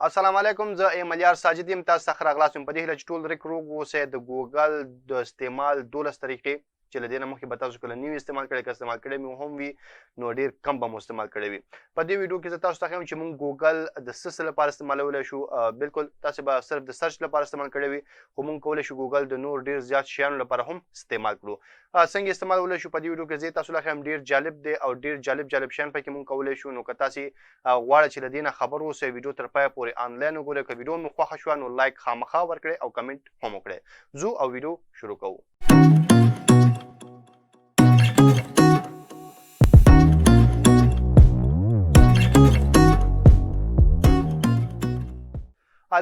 السلام علیکم، زه ایمل یار ساجد یم. تاسو ته ښه راغلاست یم، په دې هیله چې ټول رک روغ اوسئ. د ګوګل د استعمال 12 طریقې چې له دې نه مخکې به تاسو کله نه وي استعمال کړی، که استعمال کړی مو هم وي نو ډېر کم به مو استعمال کړی وي. په دې ویډیو کې زه تاسو ته ښیم چې موږ ګوګل د څه څه لپاره استعمالولی شو. بالکل تاسو به صرف د search لپاره استعمال کړی وي، خو موږ کولی شو ګوګل د نور ډېر زیات شیانو لپاره هم استعمال کړو. څنګه استعمالولی شو، په دې ویډیو کې زه تاسو له ښیم. ډېر جالب دی او ډېر جالب جالب شیان پکې موږ کولی شو. نو که تاسو غواړئ چې له دې نه خبر اوسئ، ویډیو تر پایه پورې آنلاین وګورئ. که ویډیو مو خوښه شوه نو like خامخا ورکړئ او comment هم وکړئ. ځو او ویډیو شروع کوو.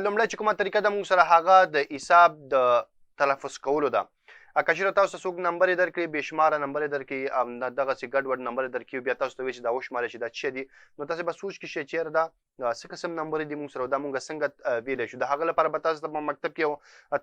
لومړی چې کومه طریقه ده موږ سره، هغه د حساب د تلفظ کولو ده. که چېرې تاسو ته څوک نمبر یې درکړي، بې شماره نمبر یې درکړي، دغسې ګډوډ نمبر یې درکړي، بیا تاسو ته وایي چې دا وشمارئ چې دا څه دي، نو تاسو به سوچ کې شئ چې یاره دا څه قسم نمبر دي موږ سره، دا موږ څنګه ویلی شو. د هغه لپاره به تاسو ته په مکتب کې یو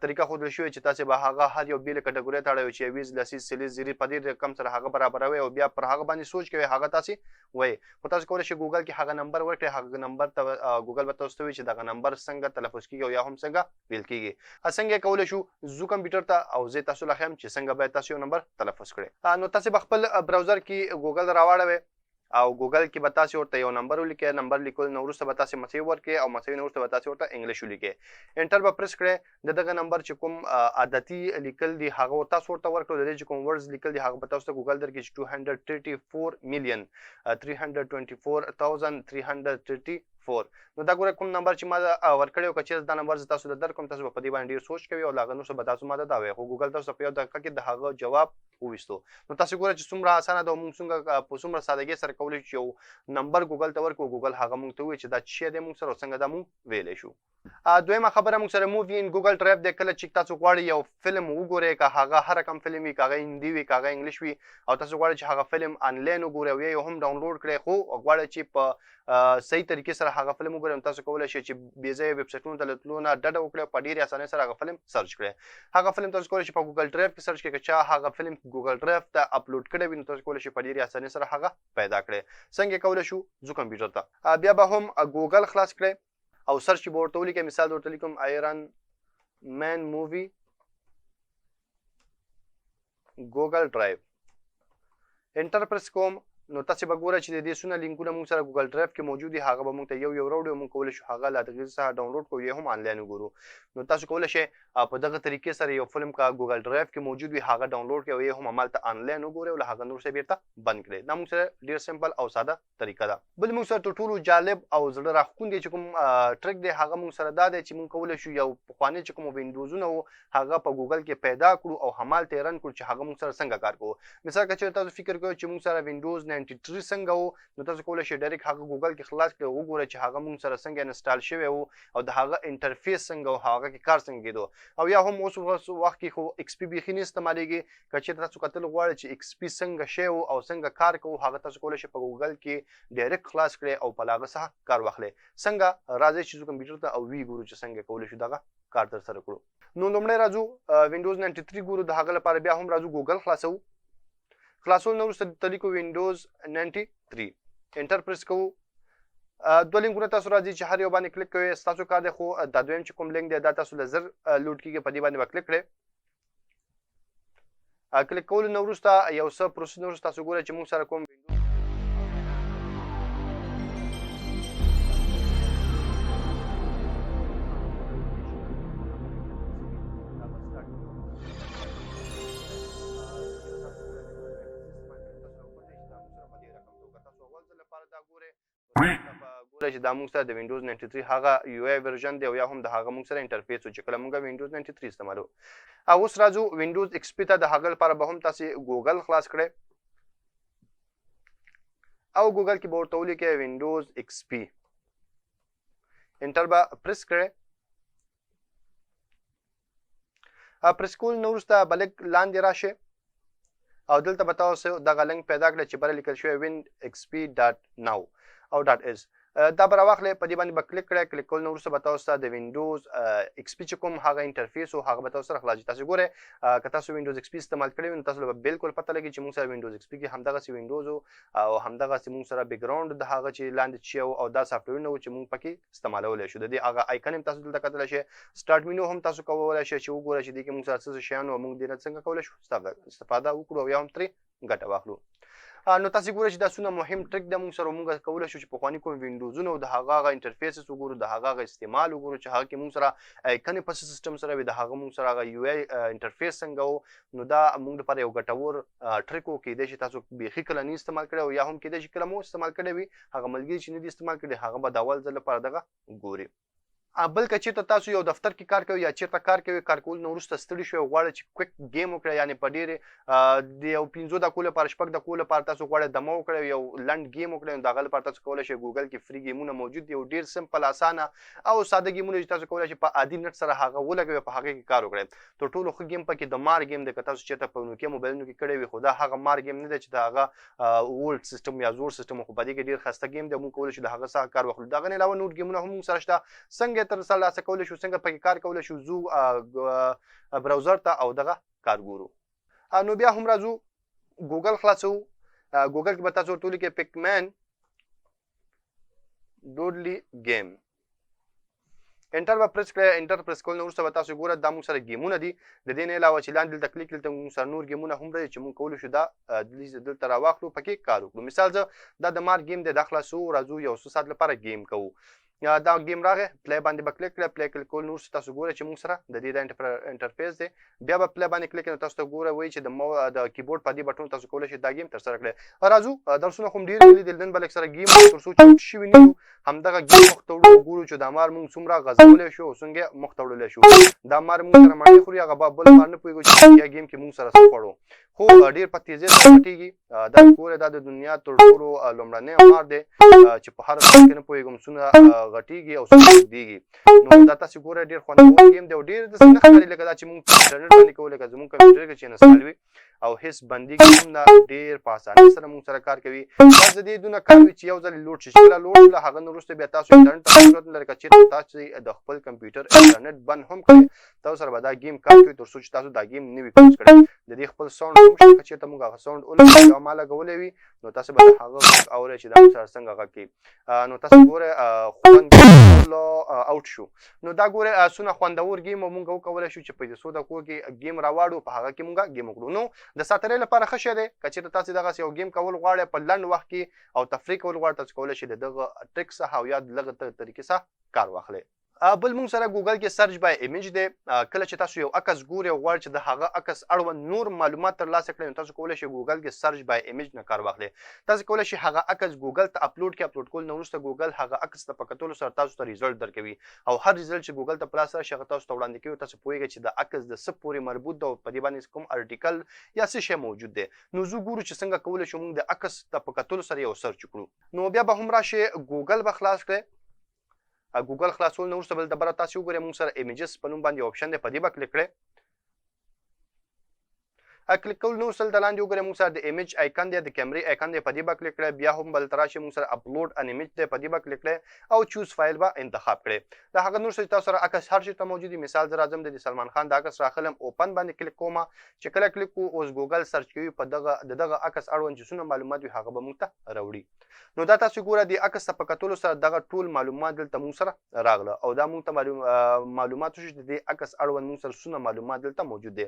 طریقه ښودل شوې چې تاسو به هغه هر یو بېلې کټګورۍ ته اړوئ، چې یویز، لسیز، سلیز، زیریز، په دې رقم سره هغه برابروئ او بیا پر هغه باندې سوچ کوئ، هغه تاسو وایئ. خو تاسو کولی شئ ګوګل کې هغه نمبر ورکړئ، هغه نمبر ته ګوګل به تاسو ته وایي چې دغه نمبر څنګه تلفظ کېږي او یا هم څنګه ویل کېږي. څنګه یې کولی شو؟ ځو کمپیوټر ته او زه تاسو له ښیم چې څنګه باید تاسو یو نمبر تلفظ کړئ. نو تاسو به خپل browser کې ګوګل راواړوئ او ګوګل کې به تاسو ورته یو نمبر ولیکئ. نمبر لیکلو نه وروسته به تاسو مساوي ورکړئ او مساوي نه وروسته به تاسو ورته English ولیکئ. enter به پرس کړئ. د دغه نمبر چې کوم عددي لیکل دي هغه تاسو ورته ورکړو. د دې چې کوم words لیکل دي هغه به تاسو ته ګوګل درکړي چې 234,324,334. نو دا ګوره کوم نمبر چې ما ورکړی او که چېرې دا نمبر زه تاسو ته درکړم، تاسو به په دې باندې ډېر سوچ کوئ او له هغه وروسته به تاسو ما ته دا وایئ، خو ګوګل تاسو ته په یو دقیقه کې د هغه جواب وویستو. نو تاسو ګوره چې څومره اسانه ده او موږ څنګه په څومره سادهګۍ سره کولی شو چې یو نمبر ګوګل ته ورکړو، ګوګل هغه موږ ته ووایي چې دا څه دی موږ سره او څنګه دا موږ ویلی شو. دویمه خبره موږ سره movie in Google Drive دی. کله چې تاسو غواړئ یو فلم وګورئ، که هغه هر رقم فلم وي، که هغه هندي وي، که هغه English وي، او تاسو غواړئ چې هغه فلم آنلاین وګورئ او یا یې هم ډاونلوډ کړئ، خو غواړئ چې په صحیح طریقې سره هغه فلم وګورئ، نو تاسو کولی شئ چې بې ځایه ویبسایټونو ته له تلو نه ډډه وکړئ او په ډېرې اسانۍ سره هغه فلم search کړئ. هغه فلم تاسو کولی شئ په ګوګل ډرایو کې search کړئ. که چا هغه فلم ګوګل ډرایو ته اپلوډ کړی وي، نو تاسو کولی شئ په ډېرې اسانۍ سره هغه پیدا کړئ. څنګه کولی شو؟ ځو کمپیوټر ته، بیا به هم ګوګل خلاص کړئ او search به ورته ولیکئ. مثال ورته لیکم Iron Man movie Google Drive، enter press کوم. نو تاسو به ګورئ چې د دې څونه لینکونه موږ سره ګوګل ډرایو کې موجود دي، هغه به موږ ته یو یو راوړي او موږ کولی شو هغه له دغې څخه ډاونلوډ کړو، یا هم آنلاین وګورو. نو تاسو کولی شئ په دغه طریقې سره یو فلم که ګوګل ډرایو کې موجود وي هغه ډاونلوډ کړئ او یا هم همالته آنلاین وګورئ او له هغه نور څه بیرته بند کړئ. دا موږ سره ډېر simple او ساده طریقه ده. بل موږ سره تر ټولو جالب او زړه راښکونکی چې کوم trick دی، هغه موږ سره دا دی چې موږ کولی شو یو پخوانی چې کوم وینډوزونه وو هغه په ګوګل کې پیدا کړو او همالته یې run کړو چې هغه موږ سره څنګه کار کوو. مثال که چېرې تاسو فکر کوئ چې موږ سره وینډوز 93 څنګه وو، نو تاسو کولی شئ direct هغه ګوګل کې خلاص کړئ او وګورئ چې هغه موږ سره څنګه install شوی وو او د هغه interface څنګه و، هغه کې کار څنګه کېدو. او یا هم اوس وخت کې خو XP بیخي نه استعمالېږي، که چېرې تاسو کتل غواړئ چې XP څنګه شی و او څنګه کار کوو، هغه تاسو کولی شئ په ګوګل کې direct خلاص کړئ او په هغه څخه کار واخلئ. څنګه؟ راځئ چې ځو کمپیوټر ته او ویې ګورو چې څنګه کولی شو دغه کار ترسره کړو. نو لومړی راځو وینډوز 93 ګورو. د هغه لپاره بیا هم راځو ګوګل خلاصوو. خلاصولو نه وروسته ته لیکو وینډوز 93، enter press کوو. دوه لینکونه تاسو راځي چې هر یو باندې کلیک کوئ، ستاسو کار دی. خو دا دویم چې کوم لینک دی دا تاسو له زر load کېږي، په دې باندې به کلیک کړئ. کلیک کولو نه وروسته یو څه process نه وروسته تاسو ګورئ چې موږ سره کوم ګورئ چې دا موږ سره د وینډوز 93 هغه UI version دی او یا هم د هغه موږ سره interface و چې کله موږ وینډوز 93 استعمالو. او اوس راځو وینډوز XP ته. د هغه لپاره به هم تاسې ګوګل خلاص کړئ او ګوګل کې به ورته ولیکئ وینډوز XP، enter به پرس کړئ. پرس کول نه وروسته به لږ لاندې راشئ او دلته به تاسو دغه لینک پیدا کړئ چې بره لیکل شوی winxp.now او .is. دا به راواخلئ، په دې باندې به کلیک کړئ. کلیک کولو نه وروسته به تاسو ته د وینډوز ایکس پي چې کوم هغه انټرفیس و هغه به تاسو سره خلاص شي. تاسو ګورئ که تاسو وینډوز ایکس پي استعمال کړی وي نو تاسو له به بالکل پته لګي چې موږ سره وینډوز ایکس پي کې همدغسې وینډوز او همدغسې موږ سره بیکګراوند د هغه چې لاندې چې او دا سافټویرونه وو چې موږ پکې استعمالولی شو. د دې هغه آیکن هم تاسو دلته کتلی شئ. سټارټ مینو هم تاسو کولی شئ چې وګورئ چې دې کې موږ سره څه څه شیان او موږ دې نه څنګه کولی شو استفاده وکړو او یا هم ترې ګټه واخلو. نو تاسو ګورئ چې دا څونه مهم ټریک دی موږ سره. موږ کولی شو چې پخواني کوم وینډوزونه او د هغه هغه انټرفیسز وګورو، د هغه هغه استعمال وګورو چې هغه کې موږ سره آیکنې په سیستم سره وي، د هغه موږ سره هغه یو آی انټرفیس څنګه و. نو دا موږ لپاره یو ګټور ټریک و. کېدای شي تاسو بیخي کله نه استعمال کړی او یا هم کېدای شي کله مو استعمال کړی وي. هغه ملګري چې نه دي استعمال کړي هغه به د اول ځل لپاره دغه ګوري. بل که چیرته تاسو یو دفتر کې کار کوئ یا چیرته کار کوئ، کار کولو نه وروسته ستړي شوئ او غواړئ چې کویک ګیم وکړئ، یعنې په ډېرې د یو 5 دقیقو لپاره، 6 دقیقو لپاره تاسو غواړئ دمه وکړئ، یو لنډ ګیم وکړئ، نو د هغه لپاره تاسو کولی شئ ګوګل کې فري ګیمونه موجود دي او ډېر سمپل، اسانه او ساده ګیمونه چې تاسو کولی شئ په عادي نټ سره هغه ولګوئ او په هغې کې کار وکړئ. تر ټولو ښه ګیم پکې د مار ګیم دی، که تاسو چیرته په نوکیا موبایلونو کې کړی وي، خو دا هغه مار ګیم نه دی چې د هغه اولډ سیستم یا زوړ سیستم، خو په دې کې ډیر ښایسته ګیم دی، موږ کولی شو د هغه څخه کار واخلو. د هغه نه علاوه نور ګیمونه هم موږ سره شته. څنګه یې تر لاسه کولی شو، څنګه پکې کار کولی شو، ځو براوزر ته او دغه کار ګورو. نو بیا هم راځو ګوګل خلاصو. ګوګل کې به تاسو ورته ولیکئ پکمن ډوډلی ګیم، انټر به پریس کړئ. انټر پریس کول نه وروسته به تاسو ګوره دا موږ سره ګیمونه دي. د دې نه علاوه چې لاندې دلته کلیک، دلته موږ سره نور ګیمونه هم راځي چې موږ کولی شو دا دلته راواخلو پکې کار وکړو. مثال زه دا د مار ګیم دی دا خلاصو، راځو یو څه ساعت لپاره ګیم کوو. دا ګیم راغی، پلی باندې به کلیک کړئ. پلی کلیک کول نور تاسو ګورئ چې موږ سره د دې د انټرفیس دی. بیا به پلی باندې کلیک کړئ، تاسو ته ګوره وایي چې د کیبورډ په دې بټون تاسو کولی شئ دا ګیم ترسره کړئ. راځو، درسونه خو ډېر ولیدل، نن به لږ سره ګیم تر څو چې شوي نه یو همدغه ګیم مخ ته وړو، ګورو چې دا مار موږ څومره غځولی شو او څنګه مخ ته وړلی شو. دا مار موږ سره مڼې خوري، هغه بل مار نه پوهېږو چې بیا ګیم کې موږ سره څه خوړو، خو ډېر په تیزۍ سره غټېږي. دا ګوره دا د دنیا تر ټولو لومړنی مار دی چې په هر ځای کې نه پوهېږم څومره غټېږي او څومره اوږدېږي. نو دا تاسې ګوره ډېر خوندور ګیم دی او ډېر داسې نه ښکاري لکه دا چې موږ په انټرنېټ باندې کوو، لکه زموږ کمپیوټر کې چې انسټال وي او هیڅ بندیږي هم نه، ډېر په اسانۍ سره موږ سره کار کوي. بس د دې دونه کار وي چې یو ځل لوډ شي، چې کله لوډ شو له هغه نه وروسته بیا تاسو انټرنېټ ته ضرورت نه لرئ. که چېرته تاسو د خپل کمپیوټر انټرنېټ بند هم کړئ تاسو سره به دا ګیم کار کوي تر څو چې تاسو دا ګیم نه وي کلوز کړی. د دې خپل ساونډ هم شته، که چېرته موږ هغه ساونډ ولګوو یا ما لګولی وي نو تاسو به د هغه غږ اورئ چې دا موږ سره څنګه غږ کوي. نو تاسو ګورئ خوند اوټ شو. نو دا ګورئ څونه خوندور ګیم موږ وکولی شو چې په دې څو دقیقو کې ګیم راواړو، په هغه کې موږ ګیم وکړو. نو د ساتنې لپاره ښه شی دی. که چېرته تاسو دغسې یو ګیم کول غواړئ په لنډ وخت کې او تفریح کول غواړئ، تاسو کولی شئ د دغه ټریک څخه او یا دغه طریقې څخه کار واخلئ. بل موږ سره ګوګل کې سرچ بای ایمیج دی. کله چې تاسو یو عکس ګورئ او غواړئ چې د هغه عکس اړوند نور معلومات ترلاسه کړئ، نو تاسو کولی شئ ګوګل کې سرچ بای ایمیج نه کار واخلئ. تاسو کولی شئ هغه عکس ګوګل ته اپلوډ کړئ. اپلوډ کول نه وروسته ګوګل هغه عکس ته په کتلو سره تاسو ته ریزلټ درکوي او هر ریزلټ چې ګوګل ته په لاس راشي هغه تاسو ته وړاندې کوي او تاسو پوهېږئ چې د عکس د څه پورې مربوط ده او په دې باندې کوم ارټیکل یا څه شی موجود دی. نو ځو ګورو چې څنګه کولی شو موږ د عکس ته په کتلو سره یو سرچ وکړو. نو بیا به هم راشئ ګوګل به خلاص کړئ. ګوګل خلاصول نه وروسته بل دبره تاسو وګورئ موږ سره ایمیجز په نوم باندې یو اپشن دی، په دې به کلیک کړئ. کلیک کول نو وروسته دلته لاندې وګورئ موږ سره د ایمیج آیکن دی، د کیمرې آیکن دی، په دې به کلیک کړئ. بیا هم بل ته راشئ موږ سره اپلوډ ان ایمیج دی، په دې به کلیک کړئ او چوز فایل به انتخاب کړئ. د هغه نور څه چې تاسو سره عکس هر چېرته موجود دي. مثال زه راځم د سلمان خان د عکس راخلم، اوپن باندې کلیک کوم. چې کله کلیک کوو اوس ګوګل سرچ کوي په دغه د دغه عکس اړوند چې څومره معلومات وي هغه به موږ ته راوړي. نو دا تاسو ګوره د عکس ته په کتلو سره دغه ټول معلومات دلته موږ سره راغله او دا موږ ته معلومات شو چې د دې عکس اړوند موږ سره څومره معلومات دلته موجود دي.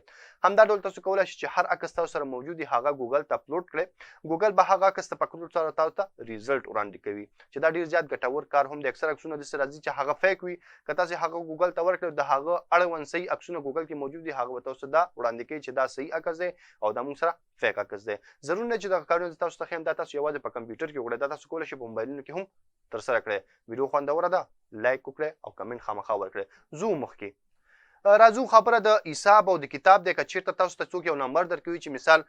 همدا ډول تاسو کولای شئ چې هر عکس تاسو سره موجود دی هغه ګوګل ته اپلوډ کړئ. ګوګل به هغه عکس ته په کتلو سره تاسو ته ریزلټ وړاندې کوي چې دا ډیر زیات ګټور کار هم دی. اکثر عکسونه داسې راځي چې هغه فیک وي، که تاسو هغه ګوګل ته ورکړئ د هغه اړوند صحیح عکسونه ګوګل کې موجود دي، هغه به تاسو ته دا وړاندې کوي چې دا صحیح عکس دی او دا موږ سره فیک عکس دی. ضرور نه چې دغه کارونه زه تاسو ته ښیم، دا تاسو یوازې په کمپیوټر کې وکړئ، دا تاسو کولی شئ په موبایلونو کې هم ترسره کړئ. ویډیو خوندوره ده، لایک وکړئ او کمنټ خامخا ورکړئ. ځو مخکې راځو. خبره د حساب او د کتاب دی. که چیرته تاسو ته څوک یو نمبر درکوي چې مثال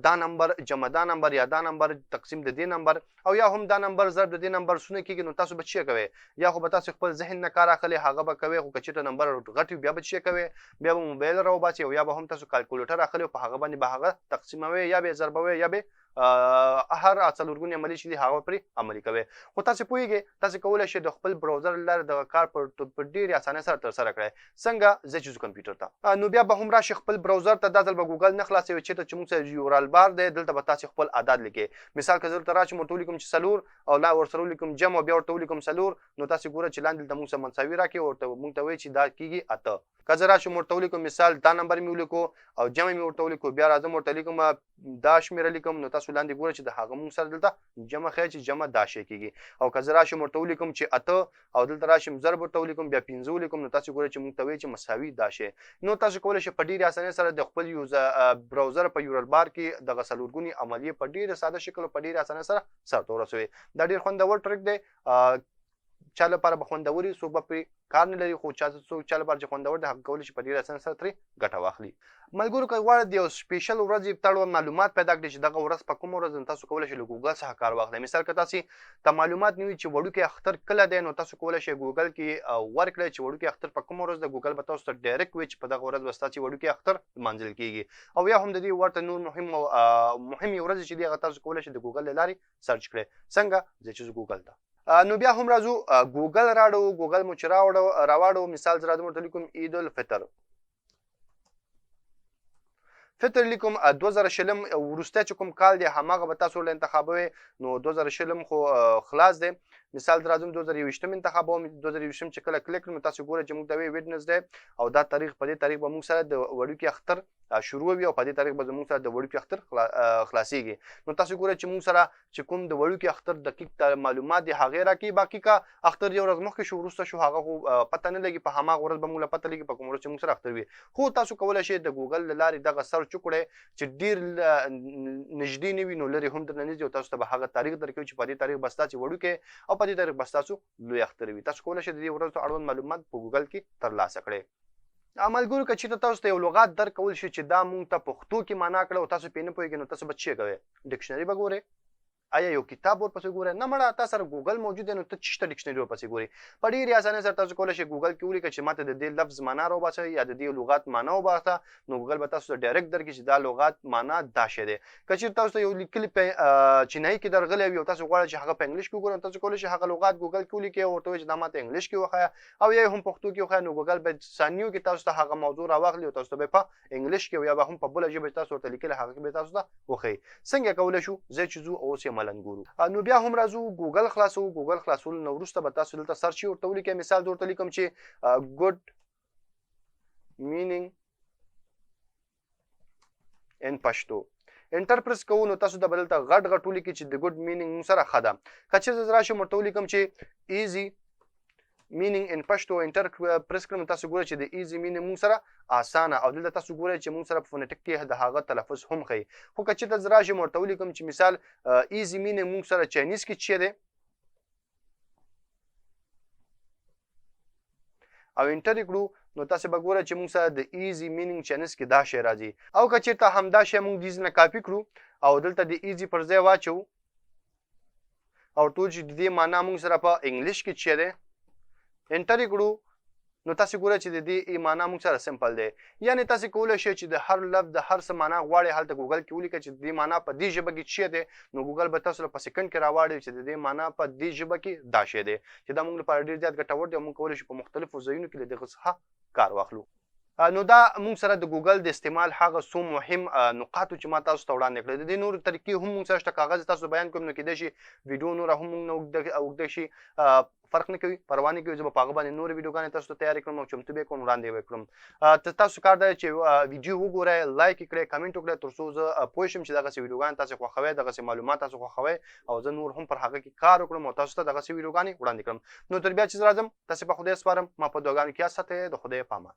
دا نمبر جمع دا نمبر یا دا نمبر تقسیم د دې نمبر او یا هم دا نمبر ضرب د دې نمبر څونه کېږي، نو تاسو به څه کوئ؟ یا خو به تاسو خپل ذهن نه کار اخلئ هغه به کوئ، خو که چېرته نمبر غټ وي بیا به څه کوئ؟ بیا به موبایل راوباسئ او یا به هم تاسو کالکولیټر اخلئ او په هغه باندې به هغه تقسیموئ یا به یې ضربوئ یا به هر څلورګونې عملي چې دي هغه پرې عملي کوي. خو تاسو پوهیږئ، تاسو کولی شئ د خپل براوزر له لارې دغه کار په ډېرې اسانۍ سره ترسره کړئ. څنګه؟ زه چې ځو کمپیوټر ته، نو بیا به هم راشي خپل براوزر ته. دا ځل به ګوګل نه خلاصوي، چېرته چې موږ سره یورال بار دی، دلته به تاسو خپل اعداد لیکئ. مثال که زه دلته راشم، ورته ولیکم چې څلور او لا ورسره ولیکم جمع او بیا ورته ولیکم څلور، نو تاسو ګوره چې لاندې دلته موږ سره مساوي راکړي او ورته موږ ته وایي چې دا کېږي اته. که زه راشم ورته ولیکم، مثال دا نمبر مې ولیکو او جمع مې ورته ولیکو، بیا راځم ورته لیکم دا شمېره لیکم، نو تاسو لاندې ګوره چې د هغه موږ سره دلته جمع ښیي چې جمع دا شی کېږي. او که زه راشم ورته ولیکم چې اته او دلته راشم ضرب ورته ولیکم، بیا پنځه ولیکم، نو تاسو ګوره چې موږ ته وایي چې مساوي دا شی. نو تاسو کولی شئ په ډېرې اسانۍ سره د خپل براوزر په یورل بار کې دغه څلورګونې عملیې په ډېر ساده شکل او په ډېرې اسانۍ سره سرته ورسوئ. دا ډېر خوندور ټریک دی. چا لپاره به خوندور وي، څوک به پرې کار نه لري، خو چا څوک چا لپاره چې خوندور دی هغه کولی شي په ډېره اسانۍ سره ترې ګټه واخلي. ملګرو، که غواړئ د یو سپیشل ورځې تړوند معلومات پیدا کړئ چې دغه ورځ په کومه ورځ، نو تاسو کولی شئ له ګوګل څخه کار واخلئ. مثال که تاسو ته معلومات نه وي چې وړوکی اختر کله دی، نو تاسو کولی شئ ګوګل کې ورکړئ چې وړوکی اختر په کومه ورځ ده. ګوګل به تاسو ته ډایرکټ وي چې په دغه ورځ به ستاسو وړوکی اختر لمانځل کیږي. او یا هم د دې ورته نور مهم مهمې ورځې چې دي هغه تاسو کولی شئ د ګوګل له لارې سرچ کړئ. څنګه؟ زه چې ګوګل ته، نو بیا هم راځو ګوګل راړو. ګوګل مو چې راوړو راواړو، مثال زه راځم ورته لیکم عید الفطر، فطر لیکم 2020، وروستی چې کوم کال دی هماغه به تاسو له انتخابوئ. نو 2020 خو خلاص دی، مثال زه راځم 2021 انتخابوم. 2021 چې کله کلیک کړم، تاسو ګورئ چې موږ ته وایي ویډنسډے او دا تاریخ، په دې تاریخ به موږ سره د وړوکي اختر شروع وي او په دې تاریخ به زموږ سره د وړوکي اختر خلاصیږي. نو تاسو ګورئ چې موږ سره چې کوم د وړوکي اختر دقیق معلومات دي هغې راکوي. باقي که اختر یو ورځ مخکې شو، وروسته شو، هغه خو پته نه لګي، په هماغه ورځ به موږ له پته لګي په کوم ورځ چې موږ سره اختر وي. خو تاسو کولی شئ د ګوګل له لارې دغه سرچ وکړئ چې ډېر نږدې نه وي نو لرې هم درنه نه ځي، او تاسو ته به هغه تاریخ درکوي چې په دې تاریخ به ستاسو وړوکی او په دې تاریخ به ستاسو لوی اختر وي. تاسو کولی شئ د دې ورځو اړوند معلومات په ګوګل کې ترلاسه کړئ. ملګرو، که چېرته تاسو ته یو لغات درکول شي چې دا مونږ ته پښتو کې معنا کړه او تاسو پرې نه پوهېږئ، نو تاسو به څه کوئ؟ ډکشنري به ګورئ؟ آیا یو کتاب ورپسې ګورئ؟ نه مړه، تا سره ګوګل موجود دی، نو ته چیرته ډکشنري ورپسې ګورې؟ په ډېرې اسانۍ سره تاسو کولی شئ ګوګل کې ولیکئ چې ماته د دې لفظ معنا راوباسه یا د دې لغات معنا وباسه، نو ګوګل به تاسو ته ډایرکټ درکړي چې دا لغات معنا دا شی دی. که چېرته تاسو ته یو لیکلي په چینایي کې درغلی وي او تاسو غواړئ چې هغه په انګلیش کې وګورئ، نو تاسو کولی شئ هغه لغات ګوګل کې ولیکئ او ورته ووایئ چې دا ماته انګلیش کې وښیه او یا هم پښتو کې وښیه، نو ګوګل به ثانیو کې تاسو ته هغه موضوع راواخلي او تاسو ته به په انګلیش کې او یا به هم په بله ژبه چې تاسو ورته لیکلې هغه کې به تاسو ته وښیي. څنګه کولی شو؟ ځای چې ځو اوس یې عملاً ګورو. نو بیا هم راځو ګوګل خلاصوو. ګوګل خلاصولو نه وروسته به تاسو دلته سرچ ورته ولیکئ. مثال زه ورته لیکم چې ګډ مینینګ ان پښتو، انټر پرس کوو، نو تاسو ته به دلته غټ غټ ولیکي چې د ګډ مینینګ مونږ سره ښه ده. که چېرته زه راشم ورته ولیکم چې ایزي مینینګ ان پښتو، انټر پرس کړم، تاسو ګورئ چې د ایزي مینینګ مونږ سره اسانه، او دلته تاسو ګورئ چې مونږ سره په فونیټیک کې د هغه تلفظ هم ښیي. خو که چېرته زه راشم ورته ولیکم چې مثال ایزي مینینګ مونږ سره چاینیز کې چی دی او انټر یې کړو، نو تاسو به ګورئ چې مونږ سره د ایزي مینینګ چاینیز کې دا شی راځي. او که چېرته همدا شی مونږ دې نه کاپي کړو او دلته د ایزي پر ځای واچوو او ټول چې د دې معنا مونږ سره په انګلیش کې چی دی، انټر یې کړو، نو تاسو ګورئ چې د دې ای معنا مونږ سره سمپل دی. یعنی تاسو کولی شئ چې د هر لفظ د هر څه معنا غواړئ هلته ګوګل کې ولیکئ چې د دې معنا په دې ژبه کې چی دی، نو ګوګل به تاسو له په سیکنډ کې راواړي چې د دې معنا په دې ژبه کې دا شی دی، چې دا مونږ لپاره ډېر زیات ګټور دی او مونږ کولی شو په مختلفو ځایونو کې له دغه څخه کار واخلو. نو دا مونږ سره د ګوګل د استعمال هغه څو مهم نقاط چې ما تاسو ته وړاندې کړل. د دې نورو طریقې هم مونږ سره شته، کاغذ تاسو بیان کوم نو کېدای شي ویډیو نوره هم مونږ نه اوږده شي. فرق نه کوي، پروا نه کوي، زه به په هغه باندې نورې ویډیوګانې تاسو ته تیارې کړم او چمتو به یې کړم، وړاندې به یې کړم. تاسو کار دا دی چې ویډیو وګورئ، لایک یې کړئ، کمنټ وکړئ، تر څو زه پوه شم چې دغسې ویډیوګانې تاسو خوښوئ، دغسې معلومات تاسو خوښوئ او زه نور هم پر هغه کې کار وکړم او تاسو ته دغسې ویډیوګانې وړاندې کړم. نو تر بیا چې زه راځم، تاسې په خدای سپارم، ما په دعاګانو کې یاد ساتئ. د خدای په امان.